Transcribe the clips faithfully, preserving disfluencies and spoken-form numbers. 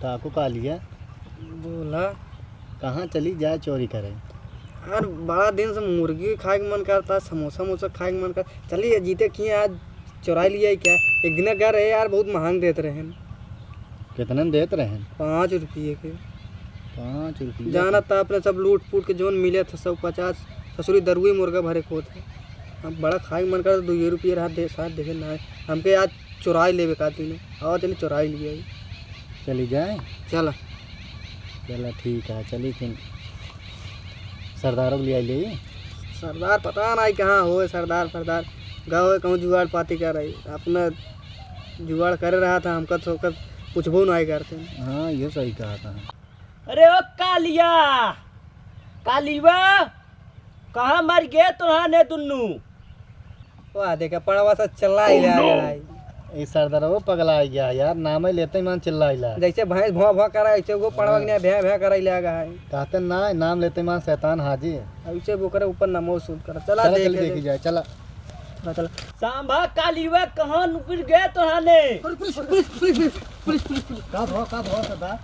काको कालिया। बोला। कहाँ चली जाए चोरी करे? यार, बड़ा दिन से मुर्गी खाए के मन करता, समोसा वमोसा खाए के मन करता। चलिए, जीते किए आज चुराई लिया ही क्या? एक दिन घर है यार, बहुत महंग देत रहे हैं। कितने में देत रहे हैं? पाँच रुपये के। पाँच रुपये? जाना था अपने सब लूट फूट के जोन मिले थे, सौ पचास, ससुरी दरुई मुर्गा भरे खोत है। अब बड़ा खाए के मन करता, दो रुपये रहा दे, साथ देखे ना है। हमके आज चुराई लेवे का तीनों। और चली चुराई लिया ही। चली जाए? चला। चला, ठीक है, चली फिर। सरदारों को ले आई ले। सरदार पता नहीं कहाँ होए, सरदार, सरदार। गाँव है कहूँ जुगाड़ पाती कर रही। अपना जुगाड़ करे रहा था, हमका तो ओकर पूछबो नहीं करते। हाँ, ये सही कहा था। अरे ओ कालिया, कालिवा, कहाँ मर गए तुहाने दुन्नू? वाह, देखा, पड़वा से चिल्ला ही लगा है। ए सरदार, वो पगला गया यार, नाम ही लेते ही मन चिल्ला ही लगा। जैसे भैंस भौं भौं करा, ऐसे वो पड़वा के भैं भैं करा ही लगा है। कहते ना, नाम लेते ही मन शैतान हाजिर। ऐसे वो करे ऊपर नमो सूद करा। चला चला, देखे चल दे। देखी जाए, चला। चला, चला। सांभा कालिवा, कहाँ नुकुर गए तुहाने? पुलिस, पुलिस, पुलिस। का भवा, का भवा सरदार?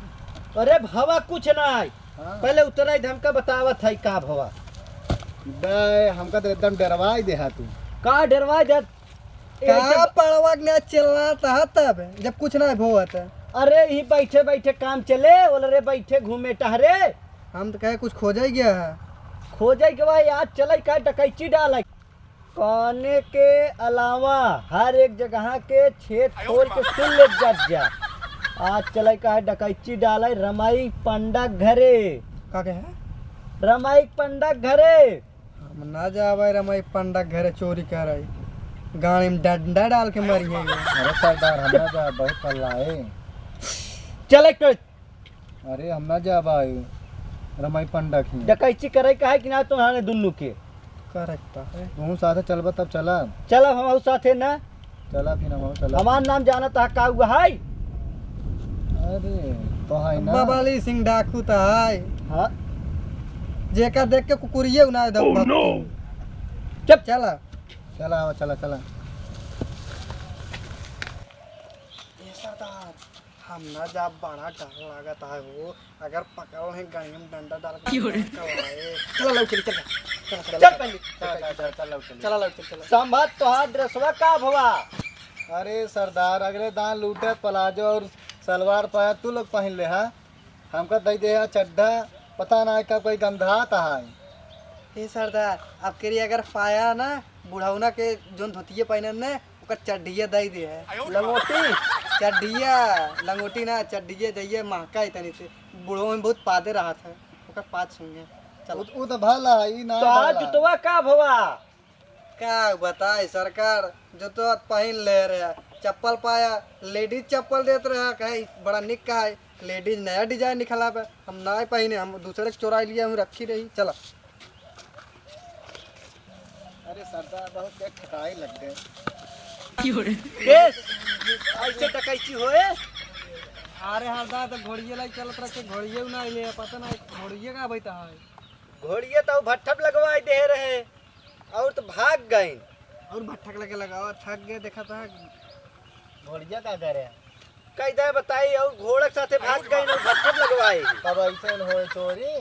अरे भवा कुछ ना है। हाँ। पहले उतरा, इधर हमका बतावत है का भवा। बे, हमका तो एकदम डरवाई दे हा तू। का डरवाई दे? ए, का ऐसे पड़वा के ना चिल्लात हा तब, जब कुछ ना भवा था। अरे, ही बैठे बैठे काम चले, बोले रे, बैठे घूमे टहरे। हम तो कहे कुछ खोजे गया है। खोजे के भाई, आज चले का डकैची डाले। काने के अलावा हर एक जगह के छेद खोल के सुन ले जज जा। आज चले का है डकैची डाले रमाई पंडा घरे। का कहे? रमाई पंडा घरे। हम ना जावे रमाई पंडा घरे चोरी करे। गाड़ी में डंडा डाल के मारी है। अरे सरदार, हम ना जा, बहुत पल्ला है। चले तो अरे, हम ना जाबा, रमाई पंडा की। डकैची करे का है कि ना तुम्हारे दुन्नू के? करेक्ट है। तू साथे चलबा तब चला। चला, हम साथे ना। चला फिर हम चला। हमार नाम जानत है का हुआ है? अरे, तो है ना। बबाली सिंह डाकू तो है। हाँ। जेका देख के कुकुरिये उना दे। Oh, no। चुप। चला। चला, आवा, चला, चला। ये सरदार। हम ना जाब, बड़ा डर लागत है हो। अगर पकड़ लें, गाड़ी में डंडा डाल के क्यों रे? मार करवाए। चला, लौट चली, चल। चला, चला, चल पहले। चला, चला, चला, चला, लौट चली। चला, लौट चली, चला। संभत तोहार ड्रेसवा का भवा? अरे सरदार, अगले दान लूटे प्लाजो और सलवार पाया तू लोग पहन ले हा। हमका दे दे हा चड्ढा, पता ना का कोई गंधात है। ए सरदार, अब केरी अगर पाया ना, बुढ़ौना के जोन धोतिये पहनन ने, ओकर चड्ढिया दई दे है। लंगोटी? चड्ढिया, लंगोटी ना, चड्ढिया दइये, महका है तनी से। बुढ़ो में बहुत पादे रहत है, ओकर पाद सूंघे। चल। उ, उ तो भला है, ई ना तो आज भला। जुतवा का भवा? का बताई सरकार, जुतवा पहिन ले रहे, चप्पल पाया, लेडीज चप्पल देत रहे, कहे बड़ा निक का है, लेडीज नया डिजाइन निकला बा, हम ना पहिने, हम दूसरे के चोराई लिया हूँ, रखी रही, चला। अरे सरदार, बहुत तेज ठकाई लग गए। क्यों रे? ए, ऐसे डकैती होए? अरे सरदार, तो घोड़िए लाई चलत रखे, घोड़िए ना ले, पता ना घोड़िए का बैठा है। घोड़िए तो भट्ठब लगवाई दे रहे, और तो भाग गए। और भट्ठक लगे लगावा, थक गए, देखा था। घोड़िया का करे? कैदा बताई, और घोड़क साथे भाग गए और भट्ठक लगवाए। तब ऐसे न होए चोरी,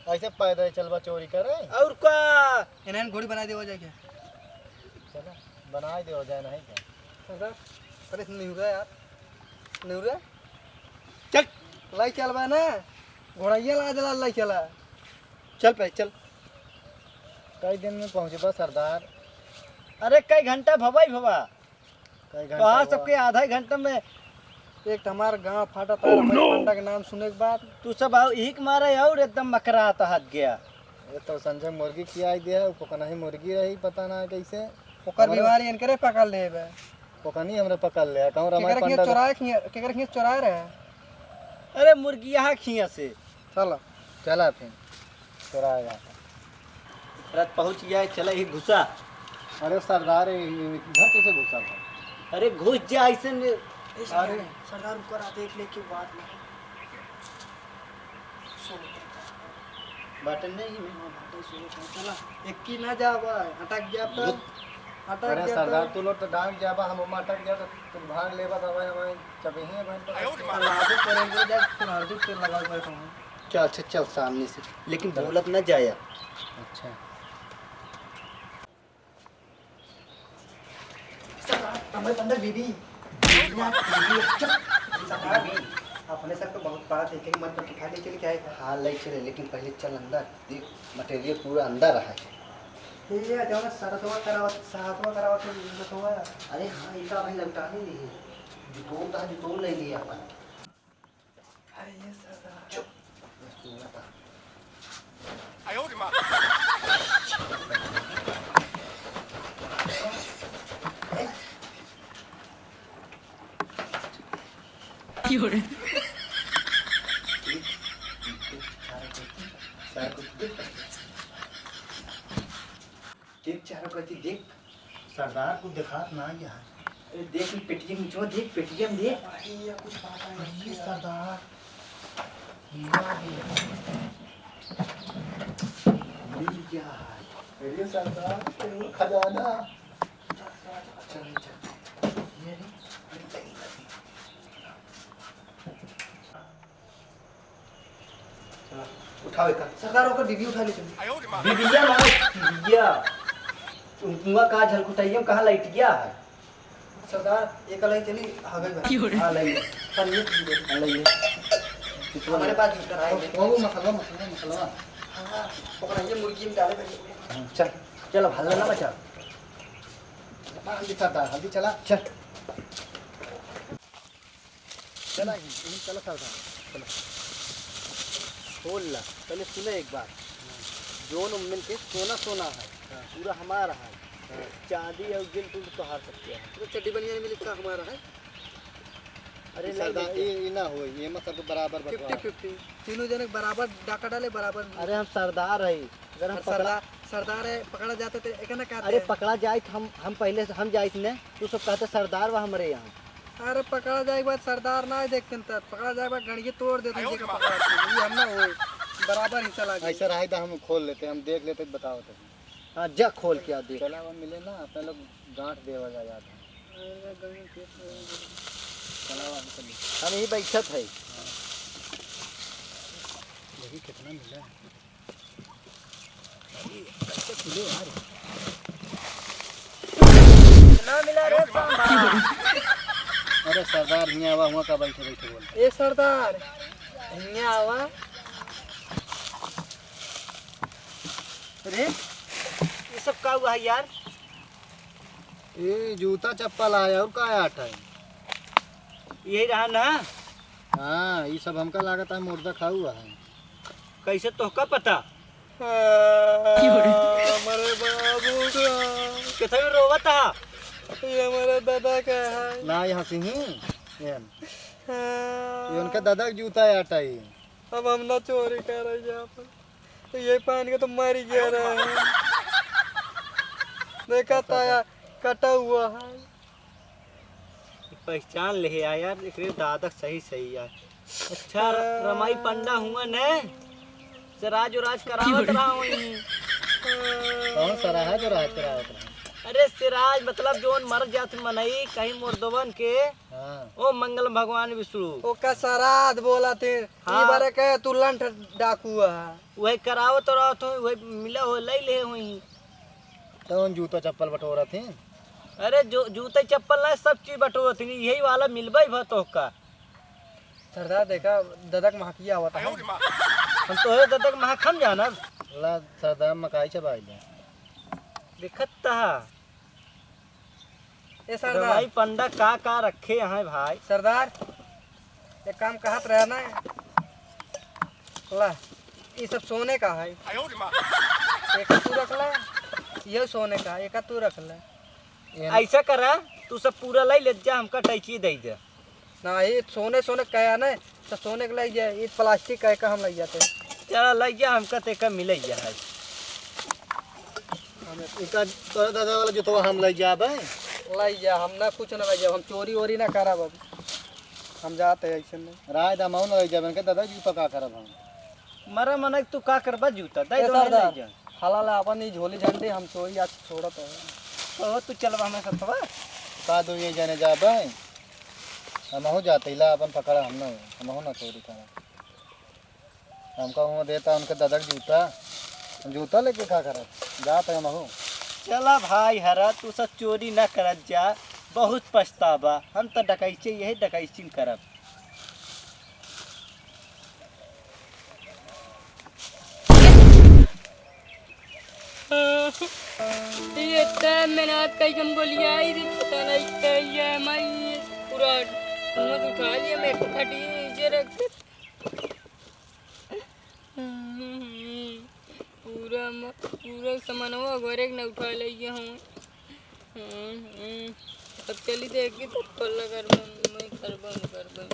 ऐसे पैदल चलबा चोरी करे। और का? इन्हें घोड़ी बना देवा जाए क्या? चला, बना देवा जाए, नहीं क्या? अरे, अरे, निहुरा यार, निहुरा। चल। लाई चलबा ना, घोड़ैया ला जला लाई चला। चल पे, चल। कई दिन में पहुँचबा सरदार? अरे, कई घंटा भवा ही भवा। कई घंटा तोहार भवा? सबके आधा ही घंटा में। एक तो हमार गाँव फाटा तार, Oh, no! पंडा के नाम सुने के बाद। तू सब आओ, यही के मारे और एकदम मकरात हट गया। ये तो संजय मुर्गी खियाई दिया है, वो पकना ही मुर्गी रही, पता ना कैसे। ओकर हमारे बीमारी इनकरे पकड़ ले बे। पकनी हमरे पकड़ ले, कहूँ रमाई केकरे खिया पंडा चोराए खिया, केकरे खिया चोराए रहे? अरे, मुर्गिया खिया से। चलो। चला फिर। तोरा आएगा। रात पहुँच गया है, चला ही घुसा। अरे सरदार, ये, ये घर कैसे घुसा था? अरे घुस जा ऐसे में। ए सरदार, अरे। सरदार ऊपर आ, देख ले की बात में। सुन। बटन नहीं में। हाँ, बटन सुन, चला। एक की ना जावा, अटक गया तो। घुस। अटक अरे गया सरदार, तो। तू लोग तो डांग जाबा, हम ओमा अटक गया तो तू भाग लेबा, दवाई हमारे चबही है बहन पर। अरे, पर हम लोग जाए, फिर हल्दी तेल लगा के बैठा हूँ। चल, अच्छा, चल, सामने से, लेकिन चल। बोलत ना जाया। अच्छा। सरदार, हमारे अंदर बीबी। बीबी, बीबी, चुप। सरदार, अपने सर पे बहुत बड़ा देखे के मन पर उठा ले चले क्या है? हाँ, ले चले, लेकिन पहले चल अंदर, देख, मटेरियल पूरा अंदर है। ये जौन सरदवा करावत, सहदवा करावत है, ये तो है। अरे हाँ, इनका भाई लौटा नहीं ली है। जुतोन तो है, जुतोन ले लिए अपन। अरे ये सरदार। चुप। बस तू बता। देख चारों कती देख। सरदार कुछ देखात ना यहाँ। अरे देख ई पेटीएम निचवा देख, पेटीएम देख। अरे ये कुछ बात है। अरे सरदार। मिल गया है। अरे सरदार, तेरे खजाना। चल, चल। ये रे, अरे, चल, चल। चला, उठाओ एका। सरदार, ओकर बीबी उठा ले चली। बीबिया ना, बीबिया। उनका का झलकुटाइया में कहाँ लइट गया है? सरदार, एक लाई चली, हगई भाई। हाँ, लई ले। पन्नी की दे। हाँ, लई ले। हमारे पास जूता है। वो, वो मसलवा, मसलवा, मसलवा। हाँ, ओकरा ये मुर्गी में डाले भाई। हाँ, चल, चल, अब हल्ला ना मचा। हाँ, हल्दी सरदार, हल्दी चला। चल। चला ही, यही चला सरदार, चला। खोल ला, पहले सुने एक बार। जोन उम्मन के सोना सोना है, हाँ। पूरा हमारा है। हाँ। चांदी और गिल्ट उल्ट तोहार सबके है। तो चड्डी बनियान में लिखा हमारा है। अरे ई नहीं सरदार, बेटे। ई, ई ना होई, ये मत सबको बराबर बंटवारा। फिफ्टी फिफ्टी, तीनों जने बराबर डाका डाले, बराबर। अरे हम सरदार है, अगर हम और पकड़ा सरदार, सरदार है, पकड़ा जाते तो एक ना कहते अरे हैं। पकड़ा जाइत हम, हम पहले से हम जाइत ने, तू सब कहते सरदार बा हमरे यहाँ। अरे पकड़ा जाए के बाद सरदार ना देखते न तब, पकड़ा जाए के बाद गणिये तोड़ देते हैं, जेका पकड़ा के, ये हम ना होए, बराबर हिस्सा लागे। ऐसा रहे तो हम खोल लेते, हम देख लेते, बताओ तो। हाँ, जा खोल के आ देख। चला, वो मिले ना, अपने लोग गांठ देवा जा जाता है। अरे गांठ देख रहे हैं। चला, वो हम चली। हम यही बैठत है। देखी कितना मिला है। अरे, कैसे खुले यार? ना मिला रे बाबा। अरे सरदार, हियाँ आवा, हुआँ का बैठे बैठे बोल। ए सरदार, हियाँ आवा। अरे, ये सब का हुआ है यार? ये जूता चप्पल आया और का आटा है? यही रहा ना? हाँ, ये सब हमका लागत है मुर्दा खा हुआ है। कैसे तोहका पता? हाँ, हमारे बाबू का। कैसे रोवत हा? ये हमारे दादा का है। ना, यहाँ से ही। ये, हाँ। ये उनके दादा के जूता है, आटा ही। अब हम ना चोरी करे जाब। ये पहन के तो मर गया रहे। देखा ताया, कटा हुआ है। पहचान ले आ यार, एकरे दादा सही सही यार। अच्छा, र-, रमाई पंडा हुआ ने, सिराज उराज करावत रहा वहीं। कौन सिराज उराज करावत रहा? अरे सिराज मतलब जोन मर जात मनई कहीं मुर्दवन के, हाँ। ओ मंगल भगवान विष्णु। ओका श्राद्ध बोला थे, हाँ। ई बारे के तू लंठ डाकू है। वही करावत रहत हो, वही मिला हो, ले ले हुई। तौन जूता चप्पल बटोरत हैं? अरे, जो, जूता चप्पल ना, सब चीज बटोरत हैं, यही वाला मिलबे भा तोहका। सरदार, देखा, ददक महकिया आवत है। हम तोहरे ददक महक हम जानब। ला, सरदार मकाई चबाई ले। देखत तहा। ए सरदार। भाई पंडा का का रखे हैं भाई? सरदार, एक काम कहत रहे ना, ला, ई सब सोने का है। एक तू रख ले, ये सोने का है, एक तू रख ले। ऐसा करा, तू सब पूरा लाई ले जा, हमका टैची दे दे। नहीं, सोने, सोने कहा ना, तो सोने के लाई जा, ई प्लास्टिक का, एका हम लाई जाते। चला, लाई जा, हमका ते का मिले जा है। हम इनका तोरे दादा वाला जूतवा हम लाई जाबे। लाई जा, हम ना कुछ ना लाई जा, हम चोरी वोरी ना करब अब। हम जाते हैं ऐसे में। राय दामाऊ ना लाई जाबे, इनके दादा जूता का करब हम? मरा मनक तू का करबा जूता? दे ए दो, सरदार, नहीं जा। हला ला अपन ई झोली झंडी हम चोरी आज छोड़त है। तो तू चलबा हमें सतवा? का दो ये जाने जाबे? हमहू जाते ला, अपन पकड़ा हम ना, हमहू ना चोरी करा। हमका हुआ देता उनके दादा के जूता, जूता लेके का करब? जात है हमहू। चला भाई हरा, तू सब चोरी ना करत जा, बहुत पछताबा। हम तो डकैची, यही डकैची करब। ये टाइम में रात का एकदम गोलियाई रे, पता नहीं क्या ये मैं ये पूरा मुंह उठा लिया, मैं फटी नीचे रख दे। पूरा म-, पूरा सामानवा घरे के न उठा ले ये हूँ। अब चली देखी तो पल्ला करबम, मैं करबम, करबम।